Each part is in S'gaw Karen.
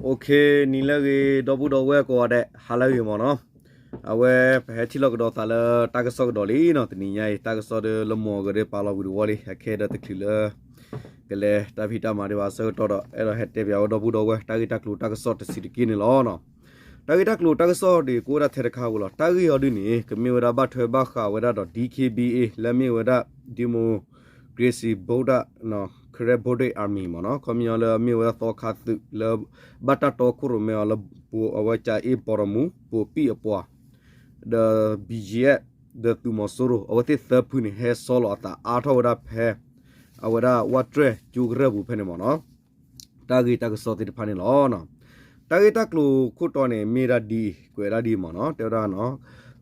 နံၤလၢအဂ့ၤ ဒီပုၢ်ဒီဝဲၢ်ကိးဂၤဒဲး ဟါလၢအဂ့ၤမ့ၢ်နီၤ. အဝဲပဟဲထံၣ်လိာ်ကဒီးသးလၢတၢ်ကစီၣ်ကဒီးလံနီၤ. တနံၤညါအံၤ တၢ်ကစီၣ်ဒီးလၢမိၢ်အဂၤဒီးပာ်လီၤဝံၤတဝီလံ. အခဲဒီးတချုးလၢ ကလဲၤတၢ်ဖံးတၢ်မၤဒံးဘၣ်အဆၢကတီၢ်ဒီး အဲၣ်ဒိးဟဲတဲပၠးဝဲဒီပုၢ်ဒီဝဲၢ် တၢ်ဂ့ၢ်တၢ်ကျိၤတၢ်ကစီၣ်တဆံးတက့ၢ်န့ၣ်လီၤ. တၢ်ဂ့ၢ်တၢ်ကျိၤတၢ်ကစီၣ်ဒံး ကအိၣ်ဝဲဒၣ်ထဲတခါဧိၤလီၤ. တၢ်ဂ့ၢ်အီၤဒ်န့ၣ် ကမ့ၢ်ဝဲဒၣ်ဘၣ်ထွဲဘၣ်ဃးဝဲဒၣ်ဒီး DKBA လၢအမ့ၢ်ဝဲဒၣ် Democracy Voter Karen Voting Army မ့ၢ်နီၤ. ခီပညီလၢအမ့ၢ်ဝဲဒၣ်သီခါသုးလၢ ဘၣ်တၢ်တီခိၣ်ရိၣ်မဲအီၤလၢ အဝဲကၠၤအ့ပီၣ်ရမူ ပိာ်ပံၣ်အပှၤ ဒီး BGF ဒီးသုးမီၤစိရိၤ အဝဲသ့ၣ်သၢဖုန့ၣ် ဟဲဆီလီၤအသးအါထီၣ်ဝဲဒၣ်ဖဲ အဝဲဒၣ်ဝၣ်တြဲၣ်ကၠိကရၢၢ်ပူၤဖဲန့ၣ်မ့ၢ်နီၤ. တၢ်ဂ့ၢ်တၢ်ကစီၣ်သ့ၣ်တဖၣ်န့ၣ်လီၤ. တၢ်ဂ့ၢ်တၢ်ကျိၤခိၣ်တီန့ၣ် မ့ၢ်ဒၣ်ဒ်အံၤ ကွဲးဒၣ်ဒ်အံၤမ့ၢ်နီၤ. တဲဝဲဒၣ်နီၤ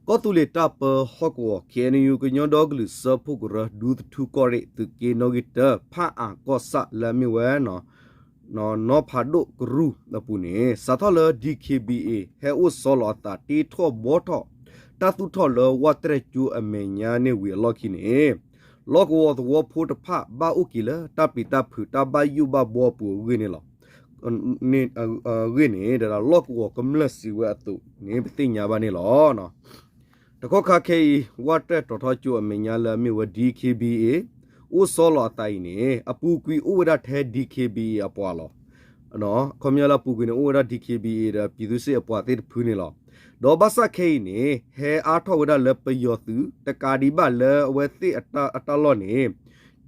ကီၢ်သူလ့ၤတၢ်ပၢဟီၣ်ကဝီၤ KNU ကညီဒီကလုာ်စၢဖှိၣ်ကရၢ ဒူသထူကီၢ်ရ့ၣ် သုးက့နီၣ်ဂံၢ်တၢ ဖၣ်အၣ်ကီၢ်ဆၣ်လၢအမ့ၢ်ဝဲ နီၢ်ဖးဒိၣ်ကရူၢ်အပူၤန့ၣ် စးထီၣ်လၢ DKBA ဟဲအိၣ်ဆီလီၤအသးတ့ထီၣ်ဘှီထီၣ် တၢ်သူၣ်ထီၣ်လၢဝၣ်တြဲၣ်ကၠိအမဲာ်ညါန့ၣ်ဝံၤအလီၢ်ခံန့ၣ် လီၢ်ကဝီၤသဝီဖိတဖၣ် ဘၣ်အိၣ်က့ၤလၢတၢ်ပျံၤတၢ်ဖုးတၢ်ဘၣ်ယိၣ်ဘၣ်ဘှီအပူၤအဂ့ၢ်န့ၣ်လီၤ. အဂ့ၢ်န့ၣ် လီၢ်ကဝီၤကမျၢၢ်စံးဝဲအသိးန့ၣ် ပသ့ၣ်ညါဘၣ်န့ၣ်လီၤ. တကီၢ်ခါခဲအံၤ ဝၣ်တြဲၣ်တီၤထီကၠိအမဲာ်ညါလၢအမ့ၢ်ဝဲ DKBA အိၣ်ဆီလီၤအသးအံၤန့ၣ် အပူၤကွံာ်အိၣ်ဝဲဒၣ်ထဲ DKBA အပှၤလီၤ. ခီပညီလၢအပူၤကွံာ်န့ၣ် အိၣ်ဝဲဒၣ် DKBA ဒီးပြည်သူ့စစ်အပှၤသ့ၣ်တဖုန့ၣ်လီၤ. ဒီးဘၣ်ဆၣ်ခဲအံၤန့ၣ် ဟဲအါထီၣ်ဝဲဒၣ်လၢပယီၤသုး တကးဒံးဘၣ်လၢအဝဲသ့ၣ်အတၢ်လီၢ်န့ၣ်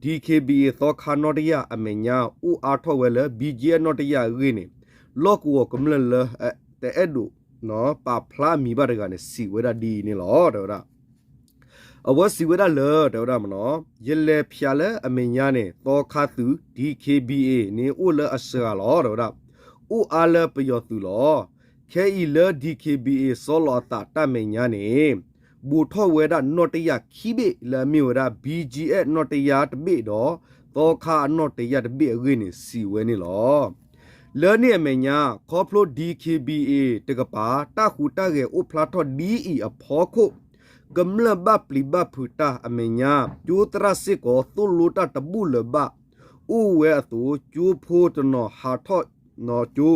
DKBA သီခါနီၣ်တယၢ်အမဲာ်ညါ အိၣ်အါထီၣ်ဝဲလၢ BGF နီၣ်တယၢ်အဂ့ၢ်န့ၣ် လီၢ်ကဝီၤကမျၢၢ်လၢ တအဲၣ်ဒိး ပာ်ဖျါအမံၤဘၣ်တဂၤန့ၣ် စံးဝဲဒၣ်ဒ်အံၤန့ၣ်လီၤ တဲဝဲဒၣ်. အဝဲစံးဝဲဒၣ်လၢ တဲဝဲဒၣ်မ့ၢ်နီၤ ယလဲၤဖၠးလၢအမဲာ်ညါန့ၣ် သီခါသုး DKBA န့ၣ်အိၣ်လၢအစှၤလီၤ တဲဝဲဒၣ်. အိၣ်အါလၢပယီၤသုးလီၤ. ခဲအံၤလၢ DKBA ဆီလီၤအသးတၢ်မဲာ်ညါန့ၣ် ဘူးထီၣ်ဝဲဒၣ်နီၣ်တယၢ်ခံဘ့ၣ်လၢအမ့ၢ်ဝဲဒၣ် BGF နီၣ်တယၢ်တဘ့ၣ်ဒီး သီခါအနီၣ်တယၢ်တဘ့ၣ်အဂ့ၢ်န့ၣ် စံးဝဲန့ၣ်လီၤ. လၢန့ၣ်အမဲာ်ညါ ခီဖျိ DKBA တကပၤ တၢ်ဟူးတၢ်ဂဲၤအိၣ်ဖျါထီၣ်ဒ်အံၤအဖီခိၣ် ကမျၢၢ်ဘၣ်ပျံၤဘၣ်ဖုးတၢ်အမဲာ်ညါ ကၠိသရၣ်စ့ၢ်ကီးသိၣ်လိတၢ်တဘူၣ်လၢၤဘၣ် အိၣ်ဝဲအသိး ကၠိဖိတနီၤဟးထီၣ်ကၠိ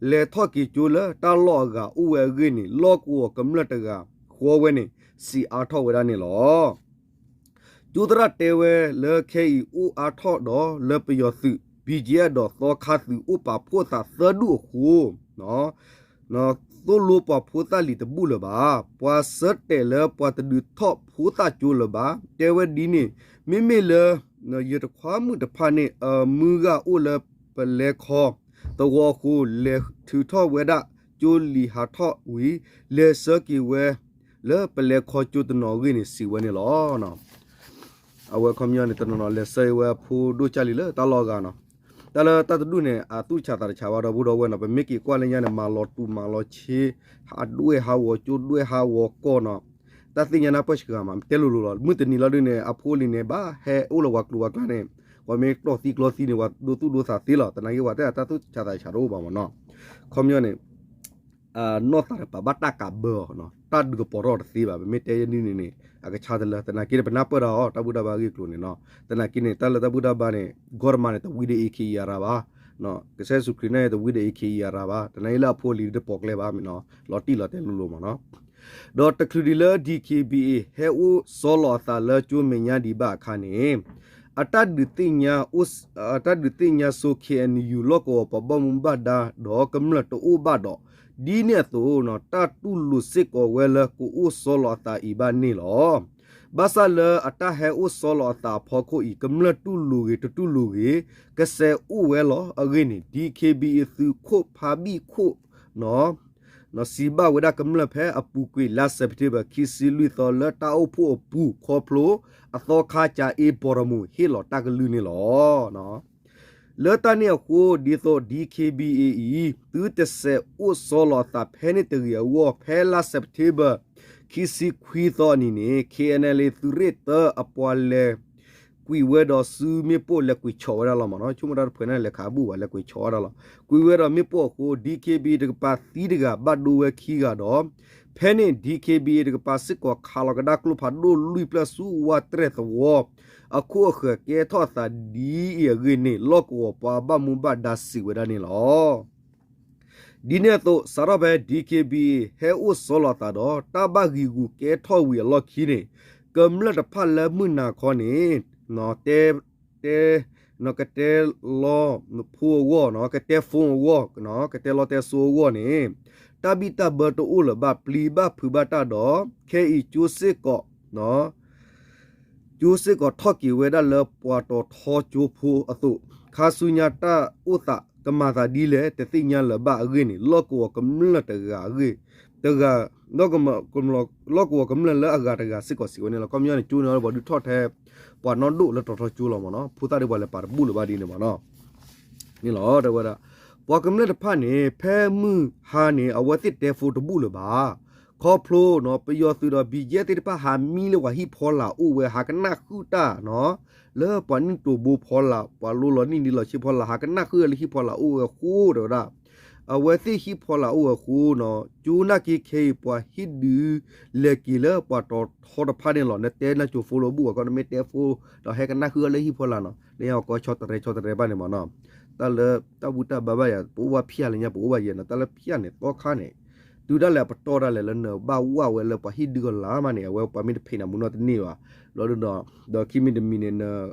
လဲၤထီၣ်က့ၤကၠိလၢတၢ်လီၢ်အဂၤအိၣ်ဝဲအဂ့ၢ်န့ၣ် လီၢ်ကဝီၤကမျၢၢ်တဂၤဃီဝဲန့ၣ် စံးအါထီၣ်ဝဲဒၣ်န့ၣ်လီၤ. ကၠိသရၣ်တဲဝဲလၢခဲအံၤအိၣ်အါထီၣ်ဒီးလၢပယီၤသုး BGF ဒီးသီခါသုးအိၣ်ပာ်ဖှိၣ်သးသၢဒူၣ်အဃိ သိၣ်လိပှၤဖိသၣ်လံၤတဘူၣ်လၢၤဘၣ်. ပှၤဆၢတဲာ်လၢပှၤတဒုးထီၣ်ဖိသၣ်ကၠိလၢၤဘၣ်. တဲဝဲဒ်န့ၣ် မ့မ့ၢ်လၢ ယတခွါမုၣ်တဖၣ်န့ၣ် အမုၢ်ဂၢ်အိၣ်လၢပလဲခီသဝီအဃိ လဲၤထုးထီၣ်ဝဲဒၣ်ကၠိလံၤဟးထီၣ်ဝံၤ လဲၤဆှၢက့ၤဝဲလၢပလဲခီကၠိတနီၤအဂ့ၢ်န့ၣ် စံးဝဲန့ၣ်လီၤ. အဝဲခီပညီန့ၣ် တနီၤနီၤ လဲၤဆှၢဝဲအဖိဒိၣ်ကၢ်လံၤလၢတၢ်လီၢ်အဂၤနီၤ. တၢ်လၢတၢ်တဒူၣ်န့ၣ် အသူၣ်ဆးသးတဆးဘၣ် ဒီပုၢ်ဒီဝဲၢ်နီၤ. ပမ့ၢ်က့ၤကွၢ်လၢညါန့ၣ် မၤလီၤတူာ်မၤလီၤဆ့ ဟးဒွဲၣ်ဟးဂီၤကၠိဒွဲၣ်ဟးဂီၤကီၢ်နီၤ. တၢ်သ့ၣ်ညါနၢ်ပၢၢ်စှၤမး တဲလိၤလိၤလီၤ. မုၢ်တနံၤလီၤဒုးန့ၣ် အဖိလံၤန့ၣ် ဘၣ်ဟဲအိၣ်လၢပှၤကျိၤပှၤကျါန့ၣ် ပှၤမ့ၢ်ကျီၢ်သံကျီသံန့ၣ် ပှၤဒိသူၣ်ဒိသးသ့လီၤ. သနာ်က့ပှၤတဲတၢ်သူၣ်ဆးသးဆးတအိၣ်ဘၣ်မ့ၢ်နီၤ. ခီပညီန့ၣ် နီၢ်သးတပာ်ဘၣ်တၢ်ကးဘၢအီၤနီၤ. တၢ်ဒုးကပီၤထီၣ်တသ့ဘၣ်. ပမ့ၢ်တဲယဲဒ်န့ၣ်န့ၣ် အကဆါတလၢ သနာ်က့န့ၣ် ပနၢ်ပၢၢ်တၢ်အီၤ တၢ်ဘူၣ်တၢ်ဘါအဂ့ၢ်အကျိၤန့ၣ်နီၤ. သနာ်က့န့ၣ် တၢ်လၢတၢ်ဘူၣ်တၢ်ဘါန့ၣ် ဂီၢ်တမးန့ၣ် တဝံဒၣ်အ့ၣ်ခ့ယၤရၤဘၣ်. ကစၢ်ယ့ၣ်ၡူးခရံာ်န့ၣ် တဝံဒၣ်အ့ၣ်ခ့ယၤရၤဘၣ်. သနာ်က့လၢအဖိအလံၤတပိာ်ကျဲဘၣ်မ့ၢ်နီၤ. လီၤတံၢ်လီၤတဲလိၤလိၤမ့ၢ်နီၤ. ဒီးတချုးဒံးလၢ DKBA ဟဲအိၣ်ဆီလီၤအသးလၢကၠိမဲာ်ညါဒံးဘၣ်အခါန့ၣ် အတၢ်ဒုးသ့ၣ်ညါ အတၢ်ဒုးသ့ၣ်ညါဆိ KNU လီၢ်ကဝီၤပှၤဘၣ်မူဘၣ်ဒါဒီးကမျၢၢ်တအိၣ်ဘၣ်ဒီး ဒ်န့ၣ်အသိး တၢ်တူၢ်လိာ်စ့ၢ်ကီးဝဲလၢကအိၣ်ဆီလီၤအသးအံၤဘၣ်န့ၣ်လီၤ. ဘၣ်ဆၣ်လၢအတၢ်ဟဲအိၣ်ဆီလီၤအသးအဖီခိၣ်အံၤ ကမျၢၢ်တူၢ်လိာ်ဂ့ၤတတူၢ်လိာ်ဂ့ၤ ကစဲးအိၣ်ဝဲလီၤအဂ့ၢ်န့ၣ် DKBA သုးခိၣ်ဖါဘံၣ်ခိၣ် စံးဘၣ်ဝဲဒၣ်ကမျၢၢ်ဖဲအပူၤကွံာ်လါစဲးပထ့ဘၢၣ် ခံဆံလွံၢ်သီ လၢတၢ်အိၣ်ဖှိၣ်အပူၤခီဖျိ အသီခါကၠၤအ့ပီၣ်တမူၤ ဟ့ၣ်လီၤတၢ်ကလုၢ်န့ၣ်လီၤ. လၢတၢ်န့ၣ်အဃိ ဒ်သိး DKBA အံၤ သုတစဲးအိၣ်ဆီလီၤအသးဖဲန့ၣ်တဂ့ၤအဂီၢ် ဖဲလါစဲးပထ့ဘၢၣ် ခံဆံခွံသီအနံၤန့ၣ် KNLA သုးရ့ၣ်တၢအပှၤလဲၤ ကွံာ်ဝဲဒီးစုမ့ၣ်ပိၢ် လဲၤကွံာ်ဆီးဝဲဒၣ်လီၤမ့ၢ်နီၤ. ဆိကမိၣ်တၢ်တဖုန့ၣ် လဲၤခးဘူၣ်ဘၣ် လဲၤကွံာ်ဆီးဝဲဒၣ်လီၤ. ကွံာ်ဝဲဒီးမ့ၣ်ပိၢ်အဃိ DKBA တကပၤသံတဂၤ ဘၣ်ဒိဝဲခံဂၤဒီး ဖဲန့ၣ် DKBA တကပၤစ့ၢ်ကီးခးလီၤကဒါကျိဖးဒိၣ်လွံၢ်ဖျၢၣ်ဆူဝၣ်တြဲၣ်သဝီ အခိၣ်အဃၢၤ ကဲထီၣ်အသးဒ်အံၤအဂ့ၢ်န့ၣ် လီၢ်ကဝီၤပှၤဘၣ်မူဘၣ်ဒါစံးဝဲဒၣ်န့ၣ်လီၤ. ဒ်န့ၣ်အသိး စးထီၣ်ဖဲ DKBA ဟဲအိၣ်ဆီလီၤအသးဒီး တၢ်ဘၣ်ဂံာ်ဂူာ်ကဲထီၣ်ဝံၤအလီၢ်ခံန့ၣ် ကမျၢၢ်တဖၣ်လၢမုၢ်နၤခီန့ၣ် တဲ တဲ ကတဲလီဖိအဂီၢ်, ကတဲ phone အဂီၢ်, ကတဲလီတဲစိအဂီၢ်န့ၣ် တၢ်ဘံၣ်တၢ်ဘၢတအိၣ်လၢၤဘၣ်, ပျံၤဘၣ်ဖုးဘၣ်တၢ်ဒီး ခဲအံၤကၠိစ့ၢ်ကီး ကၠိစ့ၢ်ကီးထီၣ်က့ၤဝဲဒၣ်လၢပှၤတီၤထီကၠိဖိအသိး, ခါဆူညါတၢ်အိၣ်သးကမၤသးဒ်လဲၣ် တသ့ၣ်ညါလၢၤဘၣ်အဂ့ၢ်န့ၣ် လီၢ်ကဝီၤကမျၢၢ်တဂၤအဂ့ၢ်, တဂၤ, လီၢ်ကဝီၤကမျၢၢ်လၢအဂၤတဂၤစ့ၢ်ကီးစံးဝဲန့ၣ်လီၤ. ခီပညီန့ၣ် ကၠိန့ၣ်ပှၤဒုးထီၣ်ထဲ ပှၤနီၢ်ဒိၣ်လၢတီၤထီကၠိလီၤမ့ၢ်နီၤ, ဖိသၣ်ဒ်ပှၤလဲၤပာ်တဘူၣ်လၢၤဘၣ်ဒ်န့ၣ်မ့ၢ်နီၤ န့ၣ်လီၤ. တဲဝဲဒၣ် ပှၤကမျၢၢ်တဖၣ်န့ၣ် ဖဲမုၢ်ဟါန့ၣ် အဝဲသ့ၣ်တဲ phone တဘူၣ်လၢၤဘၣ်. ခီဖျိ ပယီၤသုးဒီး ဘံၣ်ယဲၢ် သ့ၣ်တဖၣ် ဟးမံလၢပှၤဟံၣ်ဖီလာ်အိၣ်ဝဲ ဟးကနၣ်ဃုာ်တၢ် လၢပှၤနံၣ်တိာ်ဘိဖီလာ် ပှၤလိလီၤနံၣ်ဒံးလီၤဆံဖီလာ် ဟးကနၣ်ဃုာ်ဝဲလၢဟံၣ်ဖီလာ်အိၣ်ဝဲအဃိ တဲဝဲဒၣ် အဝဲသ့ၣ်ဟံၣ်ဖီလာ်အိၣ်ဝဲအဃိ ကၠိနာ်က့ခဲအံၤ ပှၤဟ့ၣ်ဒုးလဲၤက့ၤလၢပှၤတီၤထီတဖၣ်န့ၣ်လီၤ. နတဲနၢ်ကၠိ phone လၢဘူၣ်အကီ နမ့ၢ်တဲ phone ဒီးဟဲကနၣ်ဃုာ်ဝဲလၢဟံၣ်ဖီလာ်နီၤ လၢယကီဆီတရဲဆီတရဲဘၣ်န့ၣ်မ့ၢ်နီၤ, တၢ်လၢတၢ်ဘူၣ်တၢ်ဘါဘၣ်ယၤ ပအိၣ်ဘၣ်ဖျၢၣ်လၢညါ ပအိၣ်ဘၣ်ယဲနီၤ တၢ်လၢဖျၢၣ်န့ၣ် သီခါန့ၣ် တုၤဒၣ်လဲာ်အပတီၢ်ဒၣ်လဲာ် လၢနဘၣ်ဝၣ်ဝဲလၢပှၤဟ့ၣ်ဒုးကလၤမးန့ၣ် အဝဲပှၤမ့ၢ်တဖံးနၤမူနီၢ်တန့ၢ်ဘၣ်, ဒီး ဒီးခံမံၤတမံၤန့ၣ်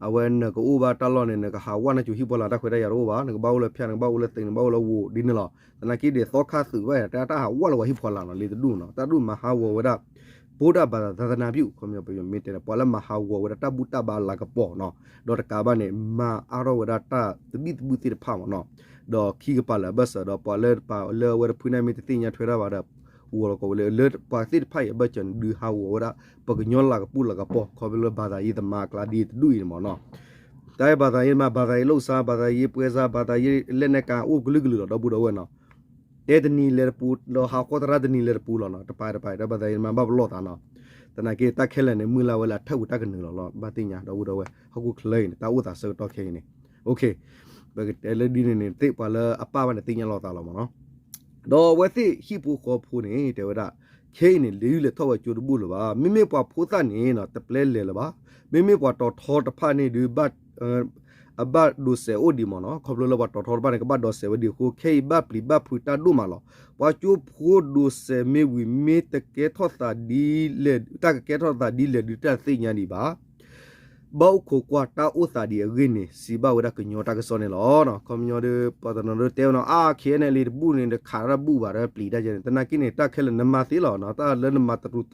အဝဲနကအိၣ်ဘၣ်တၢ်လီၢ်န့ၣ် နကဟးဝၣ်နၢ်ကၠိဟံၣ်ဖီလာ် တၢ်ခွဲးတၢ်ယာ်တအိၣ်ဘၣ်, နကဘၣ်အိၣ်လၢဖၠၣ် နကဘၣ်အိၣ်လၢသ့း နကဘၣ်အိၣ်လၢဝိၤဒ်န့ၣ်လီၤ. သနာ်က့ဒီး သီခါသုးဘၣ်ယၤ တၢ်ဟးဝၣ်လၢပှၤဟံၣ်ဖီလာ်နီၤ လံတဒူၣ်နီၤ တၢ်ဒူၣ်မၤဟးဂီၤဝဲဒၣ် ဗုဒ္ဓဘာသာ သာသနာပြု ခီပညီပမ့ၢ်တဲန့ၣ် ပှၤလၢမၤဟးဂီၤဝဲဒၣ်တၢ်ဘူၣ်တၢ်ဘါအလၤကပီၤနီၤ, ဒီးတကးဘၣ်န့ၣ် မၤအါထီၣ်ဝဲဒၣ်တၢ်သဘံၣ်သဘုၣ်သ့ၣ်တဖၣ်မ့ၢ်နီၤ, ဒီးခံကပၤလၢအဘၢၣ်စၢၤဒီး ပှၤလၢတပၤလၢအဝဲတဖုန့ၣ်မ့ၢ်တသ့ၣ်ညါထွဲတၢ်ဘၣ်ဒီး ဂီၤလီၤကီးဝဲလၢ လၢပှၤသ့ၣ်တဖၣ်အံၤအဘၢၣ်စၢၤန့ၣ် ဒုးဟးဂီၤဝဲဒၣ် ပှၤကညီလၤကပူၤလၤကပီၤ ခီဖျိလၢ ဘာသာရေးသမား အကျါဒ်တဒူၣ်အံၤန့ၣ်မ့ၢ်နီၤ, တၢ် ဘာသာရေးသမား ဘာသာရေးလှုပ်ရှား ဘာသာရေးပွဲစား ဘာသာရေးလက်နက်ကိုင် အိၣ်ကလုာ်ကလုာ်လီၤ ဒီပုၢ်ဒီဝဲၢ်နီၤ တဲတနံၤလဲၤတပူၤ ဒီးဟးဃီသရၣ်တနံၤလဲၤတပူၤလီၤနီၤ, တပၤတပၤ တၢ် ဘာသာရေးသမား ဘၣ်ပလီၢ်သးနီၤ, သနာ်က့တၢ်ခဲလၢာ်န့ၣ် မုၢ်လၢ်ဝဲလၢအထၢၣ်ပူၤတၢ်ကနုာ်လီၤလီၤ ဘၣ်သ့ၣ်ညါ ဒီပုၢ်ဒီဝဲၢ် ဟီၣ်ခိၣ်ချၢအံၤန့ၣ် တၢ်အိၣ်သးဆၢကတီၢ်ခဲအံၤန့ၣ် ပကတဲလၢဒ်န့ၣ်န့ၣ် သ့ၣ်ပှၤလၢအပၢ်ဘၣ်န့ၣ် သ့ၣ်ညါလီၤသးလီၤမ့ၢ်နီၤ, ဒီးအဝဲသ့ၣ်ဟံၣ်ဖိဃီဖိန့ၣ် တဲဝဲဒၣ် ခဲအံၤန့ၣ် လဲၤဒုးလဲၤထီၣ်ဝဲကၠိတဘူၣ်လၢၤဘၣ်, မ့မ့ၢ်ပှၤဖိသၣ်န့ၣ် တပျဲလဲၤလၢၤဘၣ်, မ့မ့ၢ်ပှၤတီၤထီတဖၣ်န့ၣ်ဒုး အဘၣ်ဒိးစဲးအိၣ်ဒံးမ့ၢ်နီၤ, ခီဖျိလၢပှၤတီၤထီတဖၣ်န့ၣ် ကဘၣ်ဒိးစဲးဝဲဒံးအဃိ ခဲအံၤဘၣ်ပျံၤဘၣ်ဖုးတၢ်ဒိၣ်မးလီၤ. ပှၤကၠိဖိဒိးစဲးမ့ၢ်ဝံၤ မ့ၢ်တကဲထီၣ်သးဒ်လဲၣ် တၢ်ကကဲထီၣ်သးဒ်လဲၣ်ဒုး တၢ်တသ့ၣ်ညါဒံးဘၣ် ဘၣ်အိၣ်ခိးကွၢ်တၢ်အိၣ်သးဒံးအဂ့ၢ်န့ၣ် စံးဘၣ်ဝဲဒၣ်ကညီတၢ်ကစီၣ်န့ၣ်လီၤ. ခီပညီဒီး ပှၤတနီၤဒုးတဲဝဲနီၤ အါ KNLA တဘူၣ်န့ၣ် တခးတၢ်ဘူၣ်ဘၣ်ဒီးပျံၤတၢ်ယဲန့ၣ် သနာ်က့န့ၣ် တၢ်ခဲလၢာ်နမၤသ့လီၤ တၢ်လၢနမၤတရူး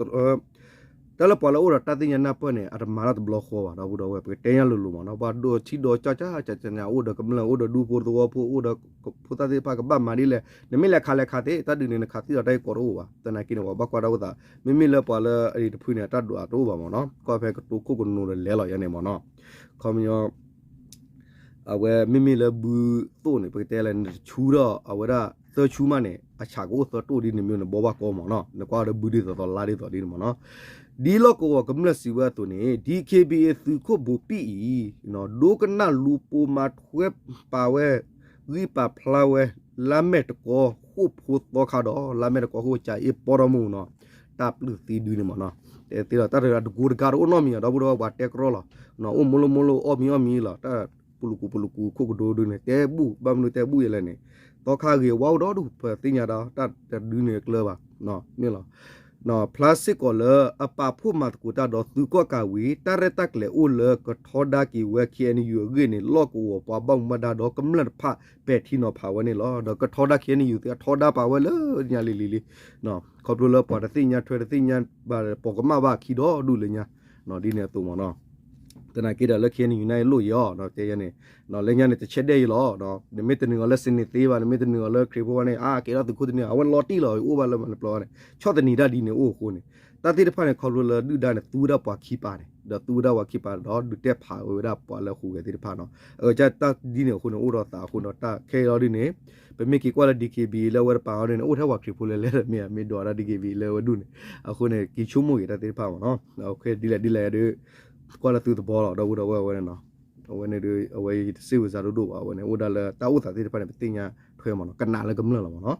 တၢ်လၢပှၤလၢအိၣ်ဒီးတၢ်သ့ၣ်ညါနၢ်ပၢၢ်န့ၣ် အတမၤတၢ်တဘျီဃီဘၣ် ဒီပုၢ်ဒီဝဲၢ် ပကတဲညါလိၤလိၤမ့ၢ်နီၤ ပှၤဒိးထံဒိးကၠီၣ်ကၠၢ်ကၠၢ် အိၣ်ဒီးကမျၢၢ် အိၣ်ဒီးဒူဖိသဝီဖိ အိၣ်ဒီးဖိသၣ်သ့ၣ်တဖၣ် ကဘၣ်မၤဒ်လဲၣ် နမ့ၢ်လဲၤခးလဲၤခးသ့ တၢ်ဒုးန့ၣ် နခးသံဒီးတၢ်အံၤကိးတအိၣ်ဘၣ် သနာ်က့န့ၣ် ပှၤဘၣ်ကွၢ်တၢ်အိၣ်သး မ့မ့ၢ်လၢပှၤလၢအံၤတဖုန့ၣ် အတၢ်ဒိးအတအိၣ်ဘၣ်မ့ၢ်နီၤ ကွၢ်ဖဲကတိၤခိၣ်ကနိးဒီးလဲၤလီၤယဲန့ၣ်မ့ၢ်နီၤ ခီပညီ အဝဲမ့မ့ၢ်လၢဘုသိၣ်န့ၣ် ပကတဲလဲၣ် နတဆူဒီး အဝဲဒၣ်သၢဆူမးန့ၣ် အဆၣ်ကအိၣ်သၢတိၣ်ဒ်န့ၣ်မ့ၢ်န့ၣ် ဘီဘၣ်ကီမ့ၢ်နီၤ နကွၢ်ဒီးဘုဒ်သိးသိးလါဒ်သိးဒ်န့ၣ်မ့ၢ်နီၤ ဒ်လီၢ်ကဝီၤကမျၢၢ်စံးဝဲအသိးန့ၣ် DKBA သုးခိၣ်ဘိးပံၣ်အံၤ ဒိကနၣ်လူၤပိာ်မၤထွဲပာ်ဝဲ ဂံၢ်ပာ်ဖျါဝဲ လါမဲာ်တကီဃိၣ်ဖိသီခါဒီး လါမဲာ်တကီဃိၣ်ကၠၤအ့ပီထီၣ်မူနီၤ တၢ်ပျုၢ်သံဒုန့ၣ်မ့ၢ်နီၤ တဲသ့လီၤ တၢ်တဂၤတကိတဂၤတအိၣ်နီတမံၤ ဒီပုၢ်ဒီဝဲၢ် ပှၤတဲကြီလီၤ အိၣ်မိၢ်လိၣ်မိၢ်လိၣ် အီၣ်မံၤအီၣ်မံၤလီၤ တၢ်ပလူၤကူပလူၤကူခိၣ်ကဒိဒုန့ၣ် တဲဘူၣ် ဘၣ်မနုၤတဲဘူၣ်ယဲလဲၣ်န့ၣ် သီခါဂ့ၤဝါအိၣ်ဒီဒူၣ် ပသ့ၣ်ညါဒီး တၢ်တဒုန့ၣ်အကျၢၤဘၣ် မ့ၢ်လီၤ ဖျါစ့ၢ်ကီးလၢ အပာ်ဖှိၣ်မၤသကိးတၢ်ဒီးသုးကီၣ်ကးဝံၤ တၢ်ရဲၣ်တၢ်ကျဲၤအိၣ်လၢကထီဒါက့ၤဝဲ KNU အဂ့ၢ်န့ၣ် လီၢ်ကဝီၤပှၤဘၣ်မူဘၣ်ဒါဒီးကမျၢၢ်တဖၣ် ပဲာ်ထံနီၤဖးဝဲန့ၣ်လီၤ. ဒီးကထီဒါ KNU သုးအထီဒါပာ်ဝဲလၢညါလံၤလံၤလံၤ ခီဖျိလၢပှၤတသ့ၣ်ညါထွဲတသ့ၣ်ညါဘၣ် ပိာ်ကမၣ်ဘၣ်အခံဒီဒူၣ်လၢညါ ဒ်န့ၣ်အသိးမ့ၢ်နီၤ သနာ်က့ဒီးလၢ KNU န့ၣ်လိၣ်ယီၤ တဲယဲန့ၣ် လၢညါန့ၣ် တဆဲးဒဲးယံၤလီၤ နမ့ၢ်တနုာ်အီၤလၢ စနေ သ့ဘၣ် နမ့ၢ်တနုာ်အီၤလၢခရံာ်ဖိဘၣ်န့ၣ် အါ ကဲထီၣ်သုးခိၣ်တနံၤ အဝဲလီၤတံၢ်လီၤ အိၣ်ဘၣ်လၢမနုၤပျီန့ၣ် ဆီၣ်သနံးတၢ်ဒ်န့ၣ်အိၣ်အဃိန့ၣ် တၢ်သ့ၣ်တဖၣ်န့ၣ် ခီဖျိလၢဒုၣ်ဒါန့ၣ် သူဝဲဒၣ်ပှၤခံပၤန့ၣ် ဒီးသူဝဲဒၣ်ပှၤခံပၤဒီး ဒုးတဲဖးဝဲဒၣ်ပှၤလၢဟူးဂဲၤသ့ၣ်တဖၣ်နီၤ အကစၢ်တၢ်ဒ်န့ၣ်အဃိန့ၣ် အိၣ်ဒီးသးအဃိန့ၣ် တၢ်ခဲအံၤလီၤဒ်န့ၣ် ပမ့ၢ်က့ၤကွၢ်လၢ DKBA လၢအဝဲတပၤအီၤဒ်န့ၣ် အိၣ်ထဲပှၤခရံာ်ဖိလဲၤလဲၤဒီးမ့ၢ် မ့ၢ်ဒိးဝဲဒၣ် DKBA လၢအဝဲဒူၣ်န့ၣ် အဃိန့ၣ် က့ၤဆိကမိၣ်က့ၤတၢ်သ့ၣ်တဖၣ်မ့ၢ်နီၤ ဒ်လဲၣ်ဒ်လဲၣ်ဒီး ကွၢ်လၢသုသဘီလီၤ ဒီပုၢ်ဒီဝဲၢ်ဝဲန့ၣ်နီၤ အဝဲန့ၣ်ဒီး အဝဲယတစ့ဝံၤစါဒိၣ်ဒိၣ်ဘၣ် အဝဲန့ၣ် အိၣ်ဒၣ်လၢတၢ်အိၣ်သးသ့ၣ်တဖၣ်န့ၣ် ပသ့ၣ်ညါထွဲမ့ၢ်နီၤ ကနးလၢကမျၢၢ်လီၤမ့ၢ်နီၤ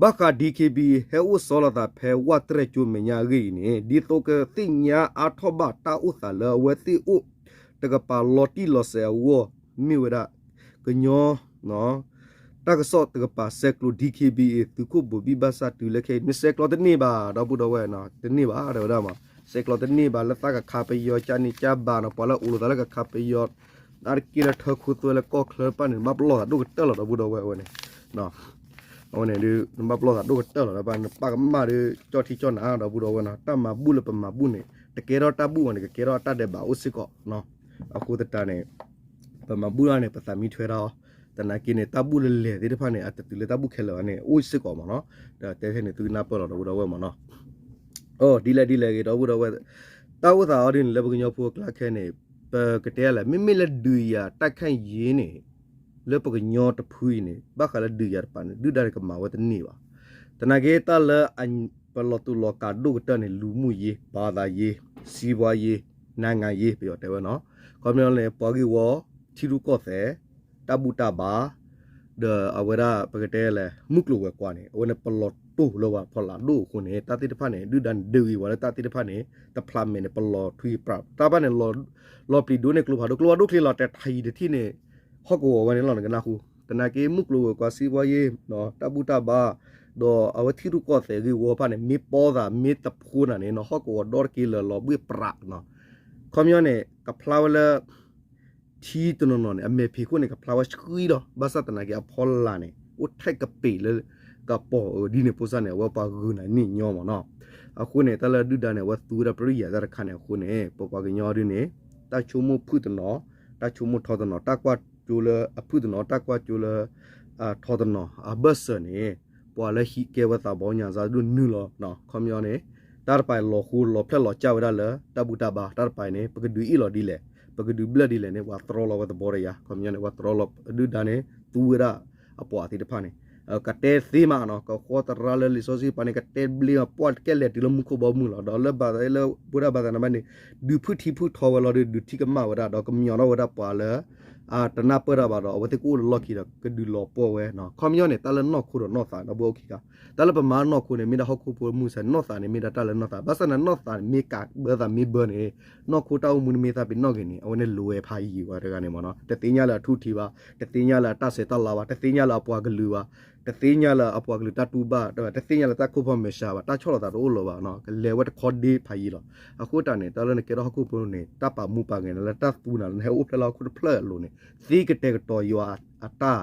ဘၣ်ဃး DKBA ဟဲအိၣ်ဆီလီၤသးဖဲဝၣ်တရဲၣ်ကၠိမဲာ်ညါအဂ့ၢ်အံၤန့ၣ် ဒ်သိးကသ့ၣ်ညါအါထီၣ်ဘၣ်တၢ်အိၣ်သးလၢအဝဲသ့ၣ်အိၣ် တကပၤလီၤတံၢ်လီၤဆဲးအဂီၢ် မ့ၢ်ဝဲဒၣ် ကညီ တၢ်ကစီၣ်တကပၤ ဆဲးကျိး DKBA သုးခိၣ်ဘိးဘံၣ်ဘၣ်ဆၣ်တုၤလၢခဲအံၤ မ့ၢ်ဆဲးကျိးတန့ၢ်ဘၣ် ဒီပုၢ်ဒီဝဲၢ်နီၤ, တန့ၢ်ဘၣ် တဲဝဲဒၣ်မး, ဆဲးကျိးတန့ၢ်ဘၣ် လၢသးကခးပယီၤ ကန့ၣ်ကဘၣ်နီၤ, ပှၤလၢအိၣ်လိာ်သးလၢကခးပယီၤ အါတက့ၢ်လၢထၢခိသွဲလၢကီၢ်ချၢတဖၣ်န့ၣ် နဘၣ်ပလီၢ်သးဒိၣ်ကတၢၢ်လီၤ ဒီပုၢ်ဒီဝဲၢ်ဝဲန့ၣ်, အဝဲန့ၣ်ဒုး နဘၣ်ပလီၢ်သးဒိၣ်ကတၢၢ်လီၤ ဒီးနပၢ်ကမၣ်ဒုး ကၠီၣ်ထံကၠီၣ်နၤ ဒီပုၢ်ဒီဝဲၢ်နီၤ, တၢ်မၤဘူၣ်လၢပမၤဘူၣ်န့ၣ် တကဲထီၣ်တၢ်ဘူၣ်ဘၣ်န့ၣ် ကကဲထီၣ်အတၢ်ဒဲးဘးအိၣ်စ့ၢ်ကီး အဃိသတးန့ၣ် ပမၤဘူၣ်တၢ်န့ၣ် ပသးမံထွဲတၢ်အီၤ, သနာ်က့န့ၣ် တၢ်ဘူၣ်လၢလဲၤသ့ၣ်တဖၣ်န့ၣ် အတတုၤလၢတၢ်ဘူၣ်ခဲလၢာ်ဘၣ်န့ၣ် အိၣ်စ့ၢ်ကီးမးနီၤ, ဒီးတဲခဲန့ၣ် သုကနၢ်ပၢၢ်လီၤ ဒီပုၢ်ဒီဝဲၢ်မးနီၤ, အိ ဒ်လဲၣ်ဒ်လဲၣ်ဂ့ၤ ဒီပုၢ်ဒီဝဲၢ်, တၢ်အိၣ်သးအီၤဒ်န့ၣ် လၢပကညီဖိအကျါခဲန့ၣ် ပကတဲလဲၣ် မ့မ့ၢ်လၢဒုးယၤတၢ်ခန့်အံၤန့ၣ် လၢပကညီတဖုအံၤန့ၣ် ဘၣ်ဃးလၢဒုးယၤတပၤန့ၣ် ဒုၣ်ဒါန့ၣ်ကမၤဝဲတန့ၢ်ဘၣ်, သနာ်က့တၢ်လၢ ပလီၤတူာ်လီၤကာ်ဒိၣ်ကတၢၢ်န့ၣ် လူမှုရေး ဘာသာရေး စီးပွားရေး နိုင်ငံရေး ပယီၤတဲဝဲနီၤ, ခီပညီန့ၣ် ပှၤဂ့ၢ်ဝီ ထံရူၢ်ကီၢ်သဲး တၢ်ဘူၣ်တၢ်ဘါ ဒီးအဝဲဒၣ်ပကတဲလဲၣ် မုၢ်ကျိၤဝဲၤကွာ်န့ၣ် အဝဲန့ၣ်ပလီၤတူာ်လၢပှၤဖီလာ်ဒိၣ်အဃိန့ၣ် တၢ်သ့ၣ်တဖၣ်န့ၣ် ဒုၣ်ဒါန့ၣ် ဒုးဂ့ၤဝဲလၢတၢ်သ့ၣ်တဖၣ်န့ၣ် တဖျးမဲာ်န့ၣ် ပလီၤထွံပြး တၢ်ဘၣ်န့ၣ် လီၤပျံၤဒိၣ်န့ၢ်ကျိဖးဒိၣ် ကျိဖးဒိၣ်ချ့လီၤတဲာ်ထံတထံၣ်န့ၣ် ဟီၣ်ကဝီၤဝဲန့ၣ်လီၤ နကနၢ်ဟူ, သနာ်က့ မုၢ်ကျိၤဝဲၤကွာ် စီးပွားရေး တၢ်ဘူၣ်တၢ်ဘါ ဒီးအဝဲထံရူၢ်ကီၢ်သဲးဂ့ၢ်ဝီတဖၣ်န့ၣ် မ့ၢ်ပီသးမ့ၢ်တဖိနၤန့ၣ် ဟီၣ်ကဝီၤဒီတက့ၢ်လၢာ်လီၤဘှ့ၣ်ပြးနီၤ, ခီပညီန့ၣ် ကဖျါဝဲလၢ ထံတနီၤနီၤန့ၣ် အမဲာ်ဖံးခိၣ်န့ၣ် ကဖျါဝဲဆှံလီၤ ဘၣ်ဆၣ်သနာ်က့အဖီလာ်န့ၣ် အိၣ်ထဲကပ့ၤလၢ ကပီၤအဒ်န့ၣ် ဖိစၢ်န့ၣ် အဝဲပှၤဂုာ်နၤန့ၢ်ညီမးနီၤ, အဃိန့ၣ် တၢ်လၢဒုၣ်ဒါန့ၣ် အဝဲသူဝဲဒၣ်ပရိယာယ်တၢ်တခါန့ၣ်အဃိန့ၣ် ပပှၤကညီဒ်န့ၣ် တၢ်ဆိကမိၣ်ဖုၣ်တနီၤ တၢ်ဆိကမိၣ်ထီတနီၤ တၢ်ကွၢ်ကၠိလၢအဖုၣ်တနီၤ တၢ်ကွၢ်ကၠိလၢ ထီတနီၤ အဘၢၣ်စၢၤန့ၣ် ပှၤလၢဟံးကဲဝဲသးဘီညါစၢ်ဒိၣ်နုာ်လီၤ ခီပညီန့ၣ် တၢ်တပၤလီၤဃိလီၤဖျဲၣ်လီၤကၢ်ဝဲဒၣ်လၢ တၢ်ဘူၣ်တၢ်ဘါ တၢ်တပၤန့ၣ် ပကဒုးအ့ၣ်လီၤဒ်လဲၣ် ပကဒုးဘျၢၣ်ဒ်လဲၣ်န့ၣ် ပှၤတြီလီၤဝဲသဘီတယါ ခီပညီန့ၣ် ပှၤတြီလီၤဒုၣ်ဒါန့ၣ် သူဝဲဒၣ်အပှၤသ့ၣ်တဖၣ်န့ၣ် ကတဲသ့မးနီၤ ကဃီသရၣ်လၢလံာ်စီဆှံပၤန့ၣ် ကတဲဘျ့မး ပှၢ်တကဲလဲၣ်တုၤလၢမူခိၣ်ဘီမုၢ်လီၤ ဒီးလၢဘၣ်သးလၢ ဘူၣ်တၢ်ဘါသးနဘၣ်န့ၣ် ဒုးဖုၣ်ထံဖုၣ်ထီဝဲလီၤဒီး ဒုးထံကမၣ်ဝဲဒၣ် ဒီးကမျီၤထီၣ်ဝဲဒၣ်ပှၤလၢ တနၢ်ပၢၢ်တၢ်ဘၣ်ဒီး အဝဲသ့ၣ်ကအိၣ်လၢလီၢ်ခံဒီး ကဒုးလီၤပှီၢ်ဝဲ ခီပညီန့ၣ် တၢ်လၢနီၢ်ခိဒီးနီၢ်သး ဒီပုၢ်ဝဲၢ်ခံခါ တၢ်လၢပမၤနီၢ်ခိန့ၣ် မ့ၢ်ဒၣ်ဟီၣ်ခိၣ်ဖိမုၢ်ဆါ နီၢ်သးန့ၣ် မ့ၢ်ဒၣ်တၢ်လၢနီၢ်သး ဘၣ်ဆၣ်န့ၣ် နီၢ်သးန့ၣ် မ့ၢ်ကးဘၢသးမ့ၢ်ဘၢန့ၣ် နီၢ်ခိတၢ်အိၣ်မူန့ၣ်မ့ၢ်သးပ့ၤနီၣ်ဂ့ၤန့ၣ် အဝဲန့ၣ်လွဲဖးယံၤဝဲတဂၤန့ၣ်မးနီၤ တသ့ၣ်ညါလၢအထူၣ်ထံဘၣ် တသ့ၣ်ညါလၢအတၢ်ဆဲးတၢ်လၤဘၣ် တသ့ၣ်ညါလၢအပှၤကလုာ်ဘၣ် တသ့ၣ်ညါလၢအပှၤကလုာ်တၢ်တူၢ်ဘၣ် တသ့ၣ်ညါလၢတၢ်ခိၣ်ဖီမဲာ်ဆှးဘၣ် တၢ်ဆီၣ်လီၤသးတအိၣ်လၢၤဘၣ် ကလဲၤဝဲတခီဒ့ဖးယံၤလီၤ အဃိတၢ်န့ၣ် တၢ်လၢနကဲထီၣ်ဟီၣ်ခိၣ်ဖိန့ၣ် တၢ်ပာ်မူပာ်ဂဲၤနၤလၢတၢ်သူနၤလၢနဟဲအိၣ်ဖျဲၣ်လၢဟီၣ်ခိၣ်တဖျၢၣ်အလိၤန့ၣ် သ့ကတဲာ်ကတီၤယွၤအတၢ်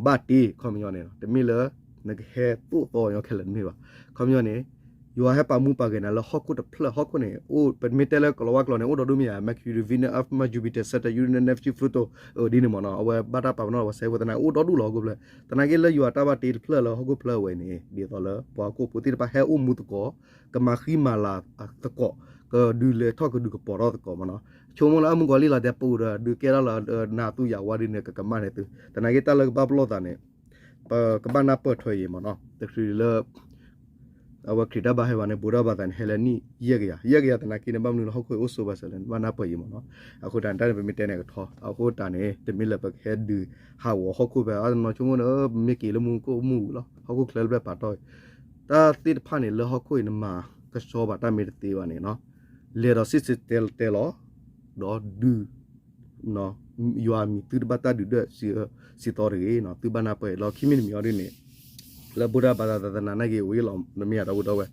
ဘၣ်တ့ ခီပညီန့ၣ် တမ့ၢ်လၢ နကဟဲသိၣ်သီညီခဲလၢာ်တမ့ၢ်ဘၣ် ခီပညီန့ၣ် ယွၤဟဲပာ်မူပာ်ဂဲၤနၤလၢဟီၣ်ခိၣ်တဖျၢၣ် ဟီၣ်ခိၣ်န့ၣ် အိၣ် ပမ့ၢ်တဲလၢကလီၤဝါကျိာ်န့ၣ် အိၣ်ဒီဒူၣ်မ့ၢ်ဧါ Mercury, Venus, Earth, Mars, Jupiter, Saturn, Uranus, Neptune, Pluto ဒ်န့ၣ်မးနီၤ အဝဲဘၣ်တၢ်ပာ်ပနီၣ်ဝဲစဲးဝဲသနာ် အိၣ်ဒီဒူၣ်လီၤဟီၣ်ခိၣ်ဖျၢၣ် သနာ်က့လၢယွၤတၢ်ဘၣ်တ့တဖျၢၣ်လၢဟီၣ်ခိၣ်ဖျၢၣ်ဝဲန့ၣ် ဒ်သိးလၢပှၤဟီၣ်ခိၣ်ဖိသ့ၣ်တဖၣ်ဟဲအိၣ်မူသကိး ကမၤဃံမၤလၤသကိး ကဒုးလဲၤထီၣ်ကဒုးကပီၤထီၣ်သကိးမးနီၤ ဆိကမိၣ်လၢအမုၢ်ကီၤလံၢ်လီၤတဲပူၤဒီး ဒုးကဲထီၣ်လၢနၤသူယၤဝါဒ်န့ၣ် ကကမၣ်န့ၣ်သု သနာ်က့တၢ်လၢကဘၣ်ပလီၢ်သးန့ၣ် ပကဘၣ်နၢ်ပၢၢ်ထွဲအံၤမးနီၤ တချုးလၢ အဝဲခရံာ်တၢ်ဘါဟဲဘၣ်န့ၣ် ဘူးဒီးဘၣ်သးန့ၣ် ဟဲလၢနံၣ်ယဲၢ်ကယၤ ယဲၢ်ကယၤသနာ်က့န့ၣ် ဘၣ်မနုၤလၢဟီၣ်ခိၣ်အံၤအိၣ်ဆိးဘၣ်စၢၤလဲၣ် ဘၣ်နၢ်ပၢၢ်အံၤမးနီၤ အဃိတၢ်န့ၣ် တၢ်န့ၣ်ပမ့ၢ်တဲန့ၣ်ကထီ အဃိတၢ်န့ၣ် တမ့ၢ်လၢပကဟဲဒုးဟးဂီၤဟီၣ်ခိၣ်ဖဲ အနီၢ်ဆိကမိၣ်န့ၣ် ပမ့ၢ်က့ၤလၢမူခိၣ်မူလီၤ ဟီၣ်ခိၣ်ချၢလၢပျၢၢ်ပာ်တီၢ် တၢ်သ့ၣ်တဖၣ်န့ၣ် လၢဟီၣ်ခိၣ်အံၤနမၤကဆှီဘၣ်တၢ်မ့ၢ်တသ့ဘၣ်န့ၣ်နီၤ လဲၤဒီးစံၣ်တဲၤတဲလီၤ ဒီးဒုး ယွၤအမံၤသုတဘၣ်တၢ်ဒုးဒၢးစံးသီတဂ့ၤနီၤ သုဘၣ်နၢ်ပၢၢ်အံၤလီၤ ခံမံၤတမံၤအီၤဒ်န့ၣ် လၢဘူးဒီးဘၣ်သးသနာ်က့အိၣ်အံၤလီၤ နမ့ၢ်ယၤဒီပုၢ်ဒီဝဲၢ်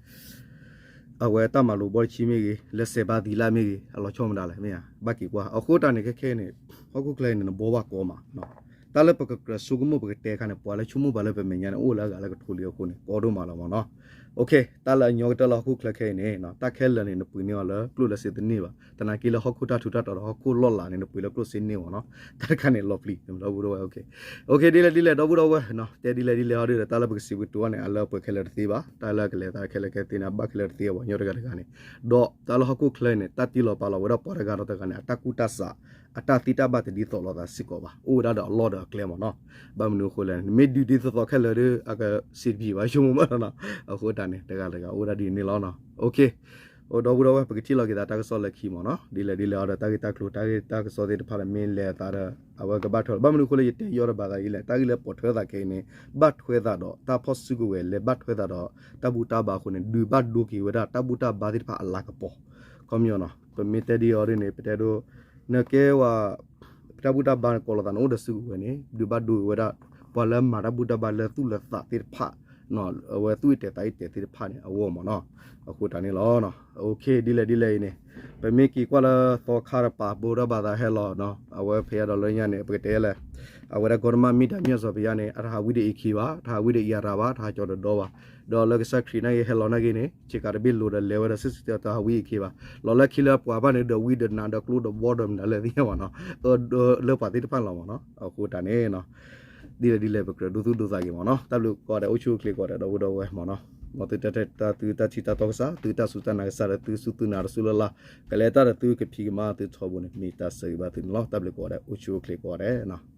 အဝဲတၢ်မၤလိာ်ဘီတဆံမ့ၢ်ဂ့ၤ လၢစဲးဘါသံလၢ်မ့ၢ်ဂ့ၤ အလီၤဆီမတၤလဲၣ် မ့ၢ်ဧါ ဘၣ်က့ၤကွၢ် အဃိတၢ်န့ၣ် ခဲခဲအံၤန့ၣ် ဟီၣ်ခိၣ်ချၢအံၤန့ၣ် နဘှီဘၣ်ကီမး တၢ်လၢပကကြၢးဆိကမိၣ်ပကတဲအခါန့ၣ် ပှၤလၢဆိကမိၣ်ပှၤလၢပမဲာ်ညါန့ၣ် အိၣ်လၢအဂၤလၢကထိလံအဃိန့ၣ် ကီဒိၣ်မးလီၤမးနီၤ တၢ်လၢအညီကတၢၢ်လၢဟီၣ်ခိၣ်ချၢခဲအံၤန့ၣ် တၢ်ခဲလၢာ်န့ၣ် နပှ့ၤန့ၢ်အီၤလၢကျိၣ်လၢစ့တန့ၢ်ဘၣ် သနာ်က့လၢဟီၣ်ခိၣ်တၢ်ထူးတၢ်တီၤဒီးဟီၣ်ခိၣ်လီၢ်လၤန့ၣ် နပှ့ၤလၢကျိၣ်စ့န့ၢ်မးနီၤ တၢ်တခါန့ၣ်လီၤပျံၤ ဒီပုၢ်ဒီဝဲၢ် ဒ်လဲၣ်ဒ်လဲၣ် ဒီပုၢ်ဒီဝဲၢ် တဲဒ်လဲၣ်ဒ်လဲၣ်အီၤဒီး တၢ်လၢပကစံးပကတိၤအီၤန့ၣ် အလၢပှဲၤခဲလၢာ်တသ့ဘၣ် တၢ်လၢကလဲၤသးခဲလၢာ်ခဲဆ့န့ၣ် အဘၣ်ခဲလၢာ်တသ့ ပှၤကညီတဂၤတဂၤန့ၣ် ဒီးတၢ်လၢဟီၣ်ခိၣ်ချၢန့ၣ် တၢ်တ့လီၤပာ်လီၤဝဲဒၣ်ပှၤတဂၤဒီးတဂၤန့ၣ် အတၢ်ကူၣ်တၢ်ဆး အတၢ်သံတၢ်ဘၣ်တဒ်သိးလိာ်သးစ့ၢ်ကီးဘၣ် အိၣ်ဝဲဒၣ်ဒီးအလီၢ်ဒီးအကျဲမးနီၤ ဘၣ်မနုၤအဃိလဲၣ် နမ့ၢ်ဒုးဒ်သိးသိးခဲလၢာ်ဒီး အကစံးတပံၤဘၣ် ဆိကမိၣ်မးနီၤ အဃိတၢ်န့ၣ် တဂၤတဂၤအိၣ်ဒၣ်ဒ်န့ၣ်လီၤနီၤ ဒီပုၢ်ဒီဝဲၢ် ပကထံၣ်လိာ်က့ၤသးတၢ်ကစီၣ်လၢခံမးနီၤ ဒ်လဲၣ်ဒ်လဲၣ်အီၤဒီး တၢ်ဂ့ၢ်တၢ်ကျိၤ တၢ်ဂ့ၢ်တၢ်ကစီၣ်သ့ၣ်တဖၣ်လၢမ့ၢ်လဲၤအသးဒီး အဝဲကဘၣ်ထွဲ ဘၣ်မနုၤအဃိလၢယတဲယီၤဒီးဘၣ်သးဒ်လဲၣ် တၢ်ဂ့ၢ်လၢပိာ်ထွဲသးခဲအံၤန့ၣ် ဘၣ်ထွဲသးဒီးတၢ်ဖီၣ်စုကဝဲၤ လဲၤဘၣ်ထွဲသးဒီးတၢ်ဘူၣ်တၢ်ဘါအဃိန့ၣ် ဒုးဘၣ်ဒိက့ၤဝဲဒၣ်တၢ်ဘူၣ်တၢ်ဘါသ့ၣ်တဖၣ်အလၤကပီၤ ခီပညီနီၤ ပမ့ၢ်တဲဒ်အီၤဒ်န့ၣ် ပတဲဒိ နကဲဝဲ တၢ်ဘူၣ်တၢ်ဘါန့ၣ် ကိးလိာ်သးန့ၣ်အိၣ်ဒီးစုကဝဲၤန့ၣ် ဒုးဘၣ်ဒိက့ၤဝဲဒၣ် ပှၤလၢမၤတၢ်ဘူၣ်တၢ်ဘါလၢသူၣ်လၢသးသ့ၣ်တဖၣ် အဝဲသူၣ်အံၤတဲာ်သးအံၤတဲာ်သ့ၣ်တဖၣ်န့ၣ် အဂီၢ်မ့ၢ်နီၤ. အဃိတၢ်န့ၣ်လီၤ. ဒ်လဲၣ်ဒ်လဲၣ်အံၤန့ၣ် ပမ့ၢ်က့ၤကွၢ်လၢသီခါတပၤ ဘိးတၢ်ဘၣ်သးဟဲလီၤနီၤ အဝဲဖဲအံၤဒီးလၢညါန့ၣ် ပကတဲလဲၣ် အဝဲဒၣ် ကီၢ်တမၣ် မ့ၢ်တၢ်မၠီၣ်စီၤပယါန့ၣ် အတဟးဝံဒ်အံၤခံဘၣ်, တဟးဝံဒ်အံၤအရၤဘၣ်, တဟးကၠီၤတဒီဘၣ်. ဒီးလၢကစၢ်ခရံာ်နာ်က့ဟဲလီၤနာ်က့န့ၣ် ဆ့ကၤတဘ့ၣ်လိၤဒီးလဲၤဝဲဒီး စံၣ်စံၣ်တဲၤတဲၤ တဟးဝံအံၤခံဘၣ်. လီၤလၢခံလၢပှၤဘၣ်န့ၣ် ဒီးဝံဒီးနးဒီးကျိဒီးဘီဒီးမနုၤလဲၣ်သ့ၣ်ညါဘၣ်နီၤ လၢပှၤသ့ၣ်တဖၣ်လီၤမ့ၢ်နီၤ. အဃိတၢ်န့ၣ် ဒ်လဲၣ်ဒ်လဲၣ် ပကြၢးဒိသူၣ်ဒိသးက့ၤမ့ၢ်နီၤ. တၢ်ဘျုးကိးဂၤဒဲး အိၣ်ဆူၣ်အိၣ်ချ့ကိးဂၤဒဲး ဒီပုၢ်ဒီဝဲၢ်မ့ၢ်နီၤ. မ်သုတၢ် တၢ်သုတၢ်ထံၣ်တၢ်တီကစၢ် သုတၢ်စူၢ်တၢ်နာ်ကစၢ်ဒီး သုစူၢ်သုနာ်တစူၢ်လၢ်လၢ် ကလဲၤတၢ်ဒီးသုကဖံးကမၤသုထီဘိန့ၣ် မ့ၢ်တၢ်ဆၢဂ့ၤဘၣ်သုန့ၣ်လီၤ. တၢ်ဘျုးကိးဂၤဒဲး အိၣ်ဆူၣ်အိၣ်ချ့ကိးဂၤဒဲး